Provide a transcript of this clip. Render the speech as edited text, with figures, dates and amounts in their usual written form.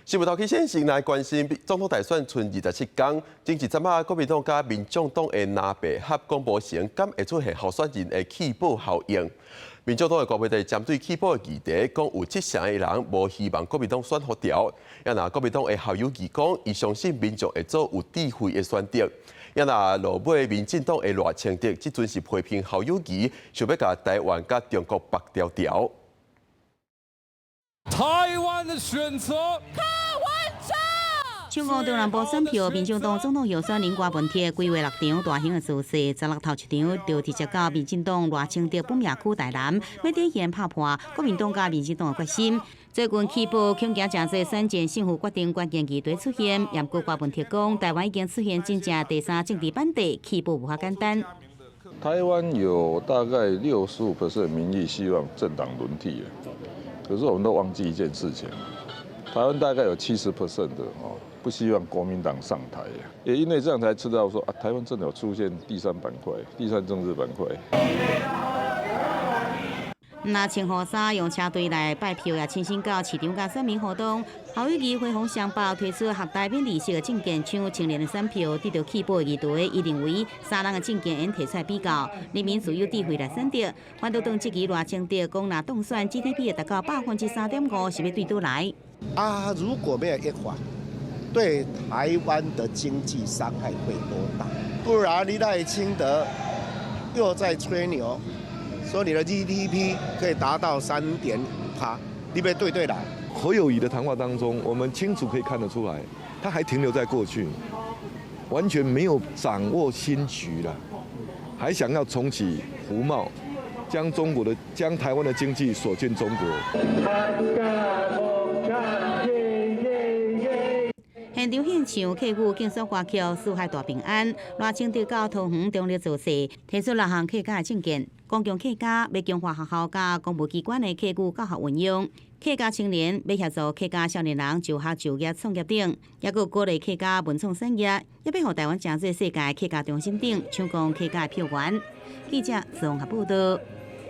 新聞頭起先先來關心總統大選賰27工，前一陣仔國民黨佮民眾黨的藍白合講無成，敢會出現候選人的棄保效應？民眾黨的郭台銘針對棄保的議題，講有七成的人無希望國民黨選予著。啊若國民黨的侯友宜講，伊相信民眾會做有智慧的選擇。啊若落尾民進黨的賴清德，這陣是批評侯友宜，想欲共台灣佮中國縛牢牢。台灣的選擇。搶攻中南部選票，民進黨總統候選人柯文哲規劃六場大型的造勢，16頭一場就直接到民進黨賴清德本命區台南，欲展現拍破國民黨佮民進黨的決心。最近棄保恐驚誠濟選戰勝負決定關鍵議題出現，毋過柯文哲講，台灣已經出現真正第三政治板塊，棄保無遐簡單。台灣有大概65% 民意希望政黨輪替，可是我們都忘記一件事情，台灣大概有70% 的哦，不希望國民黨上台，也因為這樣才知道說啊，台灣真的有出現第三板塊、第三政治板塊。若穿雨衫用車隊來拜票，也親身到市場佮選民活動。侯友宜回訪雙北推出學貸免利息的證件，搶青年的選票，得著棄保的議題，伊認為三人的政見應提出來比較，人民自有智慧來選擇。反倒當質疑賴清德講，若當選 GDP 會達到3.5%，是欲對佗來？啊，如果沒有約法，對台灣的經濟傷害會多大？不然你賴清德又在吹牛，說你的 GDP 可以達到3.5%，你欲對佗來。侯友宜的談話當中，我們清楚可以看得出來，他還停留在過去，完全沒有掌握新局了，還想要重啟服貿，將中國的將台灣的經濟鎖進中國。現場獻唱客語競選歌曲《四海大平安》，賴清德到桃園中壢造勢，提出六項客家的政見，講強客家欲強化學校佮公務機關的客語教學運用，客家青年欲協助客家少年人就學就業創業等，抑閣鼓勵客家文創產業，也欲予台灣成做世界客家中心等，搶攻客家的票源。記者綜合報道。